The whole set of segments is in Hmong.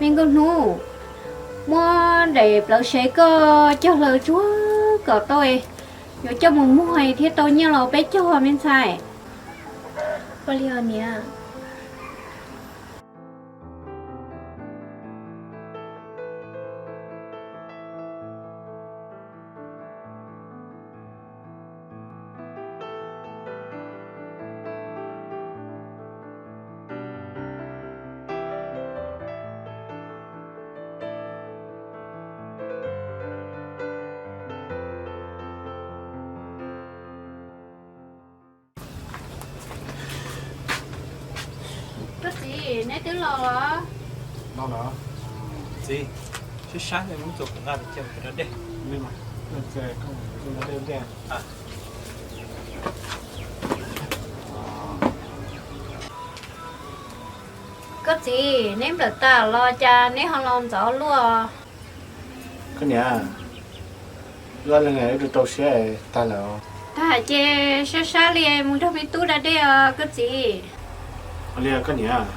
Me nkauj hnub, muab daim plawv sev koj cog hlaws tsuag kom tau, yuav coj mus muag thiaj tau nyiaj los peb cog me ntxhais. Ua li os niam. Koj txiv, neb twb los los? Los los. Txiv, sab sab muab txuas kuv nqa mus cog kuv da dej. Koj txiv, neb nplawm tas los cas neb ho los ntxov luaj? Koj niam, ib leeg ib tug rau siab tag lawm. Tag ces sab sab li mus nrog me tub da dej os koj txiv. Ua li koj niam,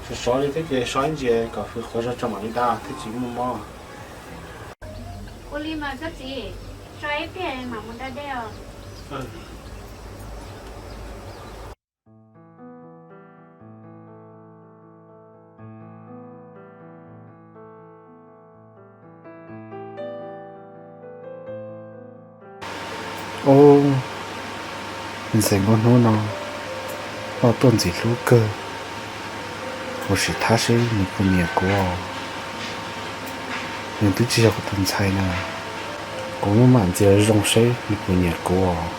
sov sov li thiab ces so ib ntsis kom hwv qhuav zog tso mam li da thiaj tsis muaj mob. Ua li mas koj txiv, so ib pliag mam mus da dej os. Ub, ntxhais nkauj hnub no loj tuaj ntxim hlub kawg. Kuv sim thab seb nws puas nyiam kuv os. Nws twb tsis yog kuv tus ntxhais na, kuv mam ntxias zoo seb nws puas nyiam kuv os.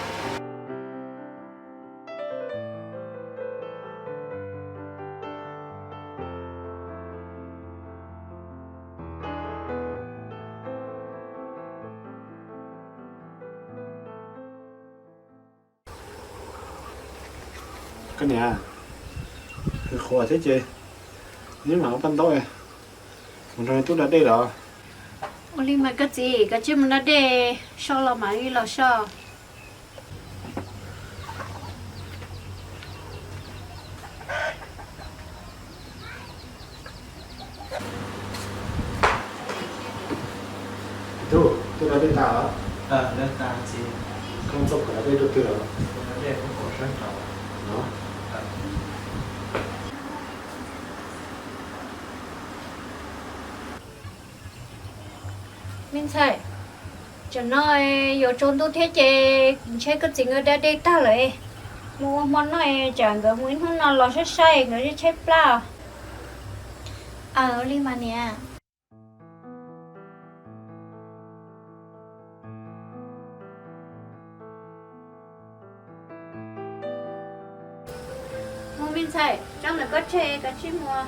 Koj niam, hwv qhuav thiab ces neb mam ua paj ntaub mus nrog tub da dej los. Ua li mas koj txiv, koj cia mus da dej so los mam li los so. Tub, tub da dej tas los? Koj txhob pom da dej rau twg los? Me ntxhais, tsam no yuav tsaus ntuj thiab ces ntshe koj txiv nkawd da dej tag lawm. Mus ua hmo noj tsam nkawd mus ib hnub no los saib saib nkawd tshaib plab. Aws, ua li mas niam. Mus me ntxhais, tso ntawm koj tseg koj tsij mus.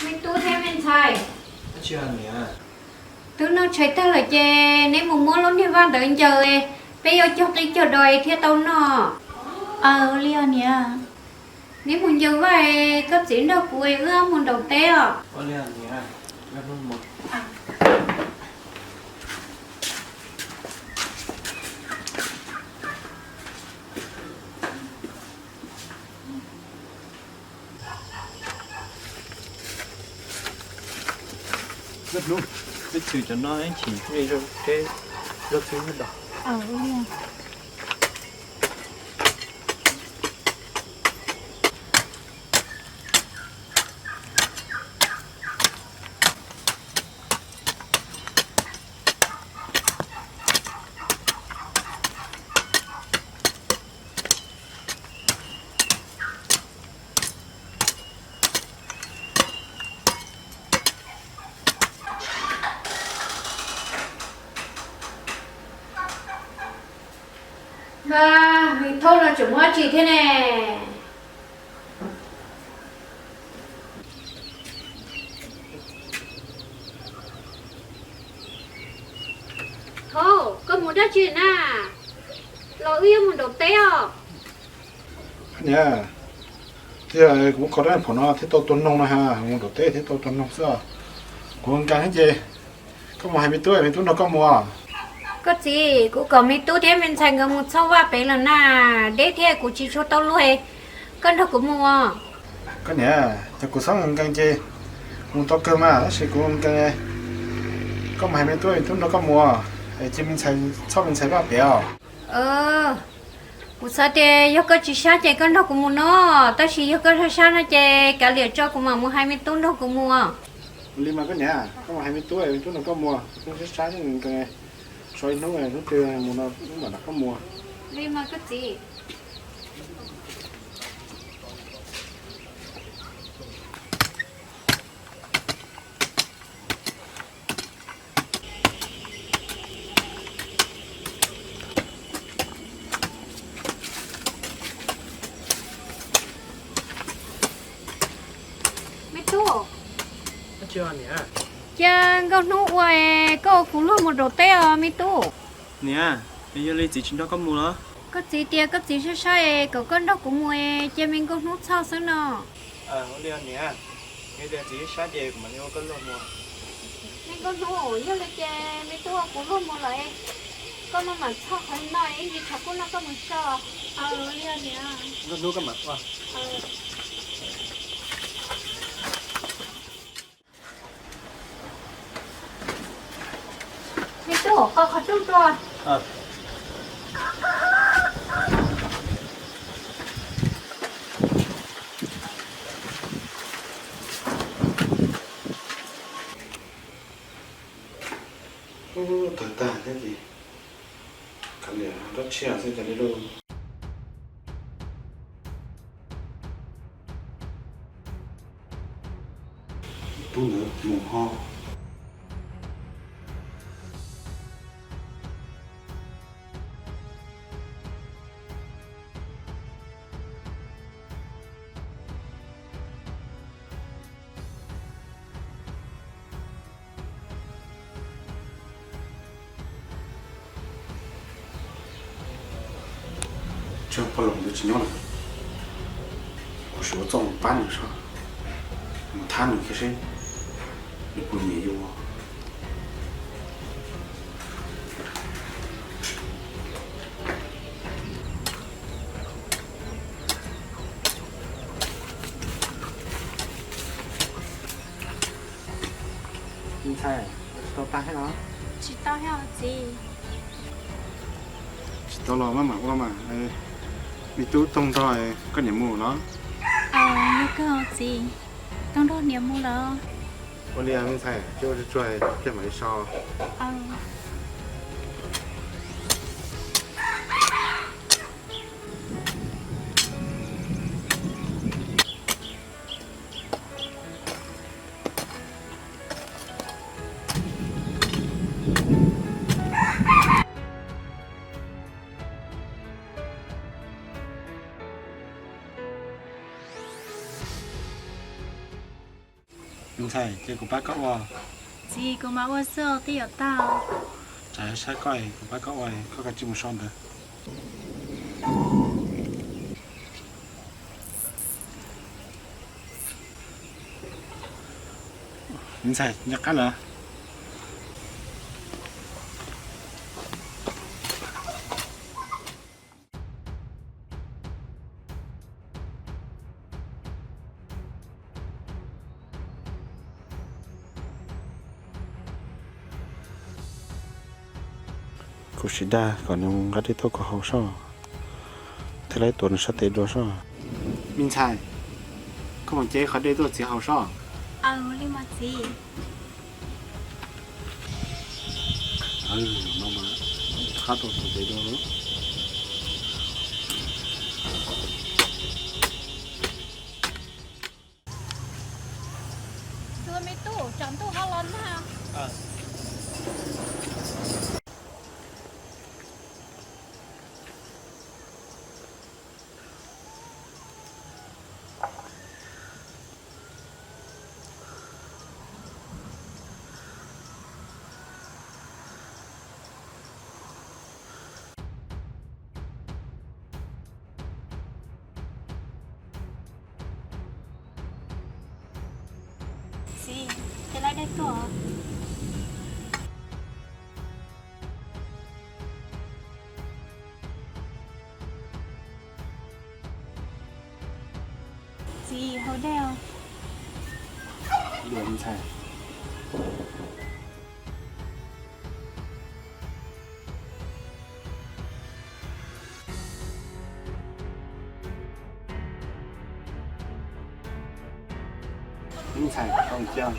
Me tub thiab me ntxhais, twb noj tshais tag lawm ces neb mus muab lub niag vaj ntawd ncaws, peb yuav cog qij cog dos thiaj tau noj. Aws, ua li os niam. Neb mus ncaws vaj, koj txiv nrog kuv wb mus nraum teb os. Hnub, peb tshwm cov no ib chim thiaj li zoo teb zaub txhwb nyob dos. Ua, me thaub no tseem muaj dab tsi thiab ne? Thaub, koj mus dab tsi na? Los wb yuav mus nraum teb os. Niam, twb yog kuv muab kho dab phom no thiab tau tua noog no ha, mus nraum teb thiab tau tua noog xwb. Kuv nkees thiab ces koj mus hais me tub, me tub nrog koj mus. Koj txiv, kuv kom me tub thiab me ntxhais nkawd mus txhoj vaj pem lawm na, deb thiab kuv tsis tshua tau luag, koj nrog kuv mus os. Koj niam, yog kuv txhob nkees ces mus tau kawg mas, tab sis kuv nkees, koj mus hais me tub, me tub nrog koj mus, es cia me ntxhais txhoj me ntxhais vaj pem os. Kuv xav tias yog koj tsis sab ces koj nrog kuv mus no, tab sis yog koj sab sab no ces kav liam tso kuv mam mus hais me tub nrog kuv mus. Ua li mas koj niam, koj mus hais me tub, me tub nrog koj mus, koj sab sab nkees, so ib hnub, hnub twg mus no wb mam nrog koj mus. Li mas koj txiv. Me tub, cia nkauj hnub ua, koj ua kuv luag mus nraum teb os me tub. Niam, yog li txiv tsis nrog koj mus los? Koj txiv tias koj txiv sab sab es kom koj nrog kuv mus, cia me nkauj hnub txhoj xwb no. Ua li niam, yog tias txiv sab ces kuv mam li ua koj luag mus. Me nkauj hnub, yog li ces me tub ua kuv luag mus lawm, koj maj mam txhoj qhov no ib ntsis tshav kub no koj mus so. Nkauj hnub koj mam ua. Me tub, qo qhov rooj dua. Ub, tawg tag thiab ces kav liam dab tsi xwb cas li lauj. Tub ntawd mus ho. Tsam poj laus ntawd tsis nyob lawm, kuv sim ua txuj mus pab nws saib, mus thab nws thiab seb nws puas nyiam yus. Me ntxhais, tau tag thiab los? Tsis tau thiab txiv. Tsis tau los maj mam ua mas. Me tub Toog nrog koj niam mus los? Yog kawg txiv, Toog nrog niam mus los. Ua li me ntxhais, cia ua tsuag tsuag pliag mam li so. Me ntxhais, ces kuv pab koj ua. Txiv, kuv mam ua xwb, twb yuav tag. Tsam saib koj, kuv pab koj ua, koj kav tsij mus so ntawd. Me ntxhais, nco qab lawm. Kuv sim dag kom nws mus nqa dej tuaj kuv haus sob, thiab lawv tuav nws sab tes dua sob. Me ntxhais, koj mus ce qhov dej tuaj txiv haus sob. Aws, li mas txiv. Aws, no mas qab tau tuav tes dua lawm. Tus me tub, tsam ntuj ho los nag. Aws. Ces lawv dej tuaj. Txiv, haus dej os. Ntxhais, haus cov.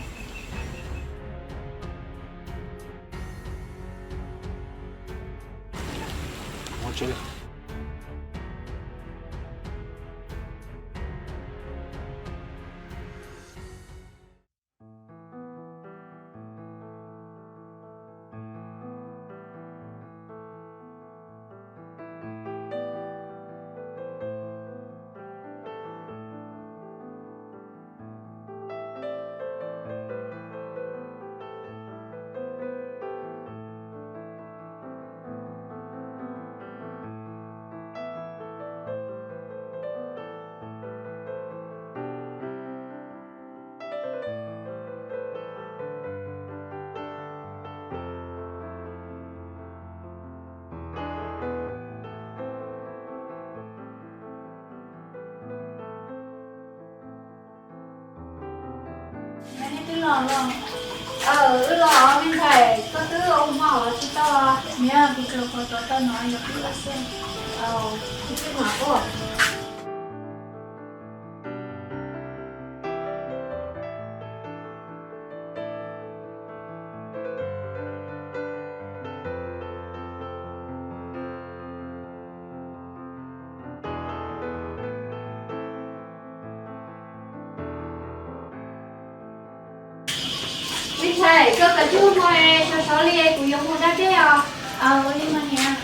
Twb los los. Wb los me ntxhais, koj twb ua hmo los tsis tau? Niam, kuv tsuas kho tau tau no yog wb los xwb. Kuv twb mam ua. Me ntxhais, koj kav tsij ua hmo es sov sov li, kuv yuav mus da dej os. Ua li mas niam.